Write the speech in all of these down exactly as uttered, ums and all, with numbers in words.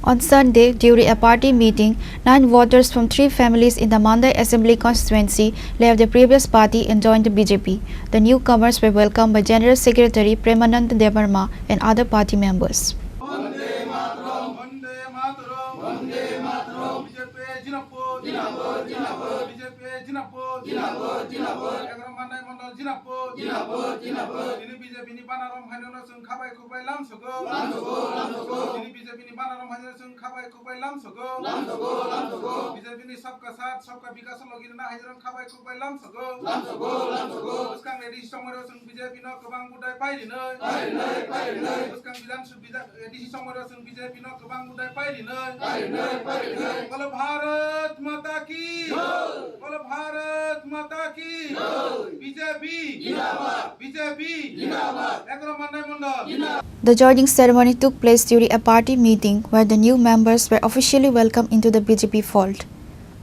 On Sunday, during a party meeting, nine voters from three families in the Mandai Assembly Constituency left the previous party and joined the B J P. The newcomers were welcomed by General Secretary Premanand Debbarma and other party members. Vande Mataram! Vande Mataram! Vande Mataram! B J P Jinapur! Jinapur! Jinapur! B J P Jinapur! Jinapur! Jinapur! Egaroh Mandai Mondol Jinapur! Jinapur! Jinapur! Tini B J P ni banarom haino no chwng khabai khukbai lam sogo. Lam sogo, lam sogo. Tini B J P ni banarom haino chwng khabai khukbai lam sogo. Lam sogo, lam sogo. B J P ni sabka saath, sabka vikas logi rwna haino khabai khukbai lam sogo. Lam sogo, lam sogo. Bwskang A D C somoi rok chwng B J P no kwbang budai pai rinai. Pai rinai, pai rinai. Bwskang Bidhan Sabha, Bidhan, A D C somoi rok chwng B J P no kwbang budai pai rinai. Pai rinai, pai rinai. Bolo Bharat Mata ki. Jai. Bolo Bharat Mata ki. Jai. B J P. Jindabad. B J P. Jindabad. Egaroh Mandai Mondol. Jindabad. The joining ceremony took place during a party meeting where the new members were officially welcomed into the B J P fold.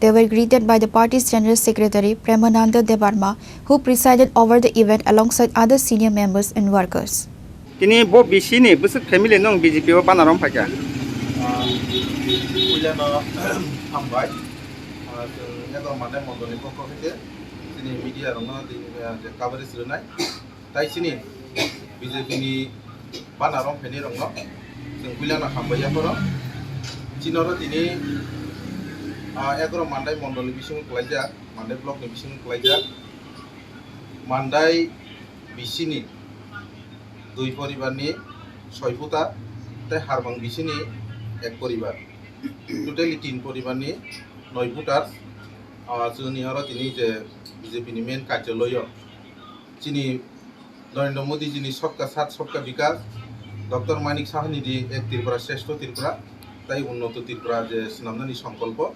They were greeted by the party's General Secretary Premananda Debbarma, who presided over the event alongside other senior members and workers. Tini bo B C ni bwswk family nwng B J P o banarom phaikha? Ah, puilano hambai. Ah, chwng Egaroh Mandai Mondol ni pokho hwnkhe chini media rokno tini, ah, je coverage rwnai. Tai chini B J P ni banarom phainai rokno chwng puilano hambai yaphoro. Chini oro tini, ah, Egaroh Mandai Mondol ni bisingo kwlaijak, Mandai block ni bisingo kwlaijak. Mandai B C ni dui poribar ni soi voter, tei Harbang B C ni ek poribar. Totally tin poribar ni noi voter. Ah, chwngni oro tini je B J P ni main karjaloyo chini Narendra Modi ji ni Sabka Saath Sabka Vikas, Doctor Manik Saha ni di Ek Tripura Shreshtha Tripura, tai Unnoto Tripura je swnamnani songkolpo,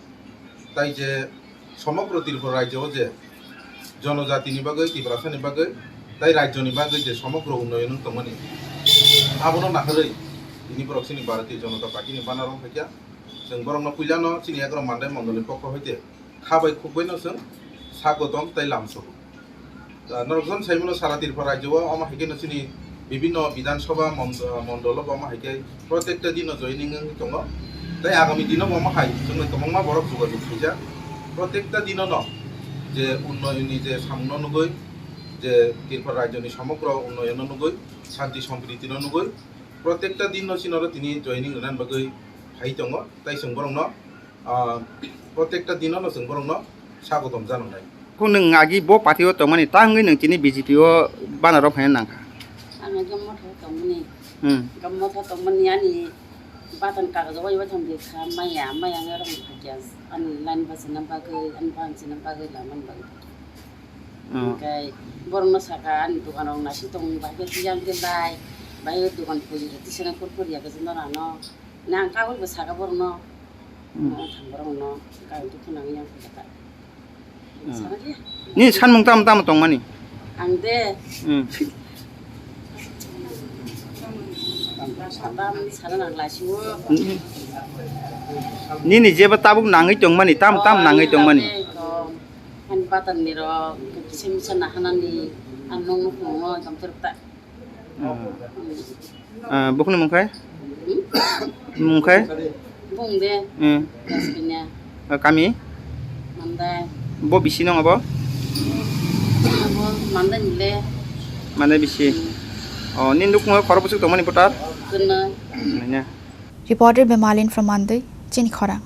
tai je somogro Tripura rajyo o je jonojati ni bagwi, Tiprasa ni bagwi, tai rajyo ni bagwi je somogro unnoyon wng tongmani, abono naharwi tini borok chini Bharatiya Janata Party ni banarom phaikha. Chwng borokno puilano chini Egaroh Mandai Mondol ni pokho hoite kha bai khuk bai no chwng sagotom tei lamsogo. Ah, norok jon saimano sara Tripura rajyo o omo hai khe no chini bibinno Bidhan Sabha mond-, mondolo bo omo hai khe protekta dino joining wngwi tongo. Tei agami dino bo omo hai chwngno kwbangma borok jogajog swijak. Protekta dino no je unnoyonni je samungno nugwi, je Tripura rajyoni somogro unnoyonno nugwi, shanti sompriti no nugwi, protekta dino chini oro tini joining rwnani bagwi phai tongo. Tai chwng borokno, ah, protekta dino no chwng borokno sagotom jano nai. Kung nwng agi bo party o tongmani ta wngwi nwng chini B J P o bana rok phaina nangkha? Ang agi motha o tongmani. Hmm. Agi motha o tongmani ani batan kagaj o wai waitham di kha maya, maya wngya rok phakya ani line bachana bagwi, ani bachana bagwi lamani bagwi. Hmm. Hwnkhe borokno saka ani dokan rok naising tong bahai khe tiyang khe lai, bahai dokan puri tisana kurkuri ya khe norano. Nang kagwi bo saka borokno. Hmm. Ang thang borokno kagwi dukhu nangwi yang khe ta. Hmm. Sana khe. Nini sanmung tamo tamo tongmani? Ang de. Hmm. Tamo sana nang laisio. Hmm. Nini jeba tabuk nangwi tongmani, tam tam nangwi tongmani. Ani batan ni rok, kisa misa nahanani, ang nong nukung no, jam teruk ta. Hmm. Ah, bukhukni mung khai? Hmm? Mung khai? Bung de. Hmm. Jasmine. Ah, kami? Mandai. Bo bisi nong abo? Abo Mandai ni le. Mandai bisi. Hmm. Oh, nini nukhungo khorok bwswk tongmani voter? Kena. Hmm, ya. Reporter Bemalin from Mandai, chini khorang.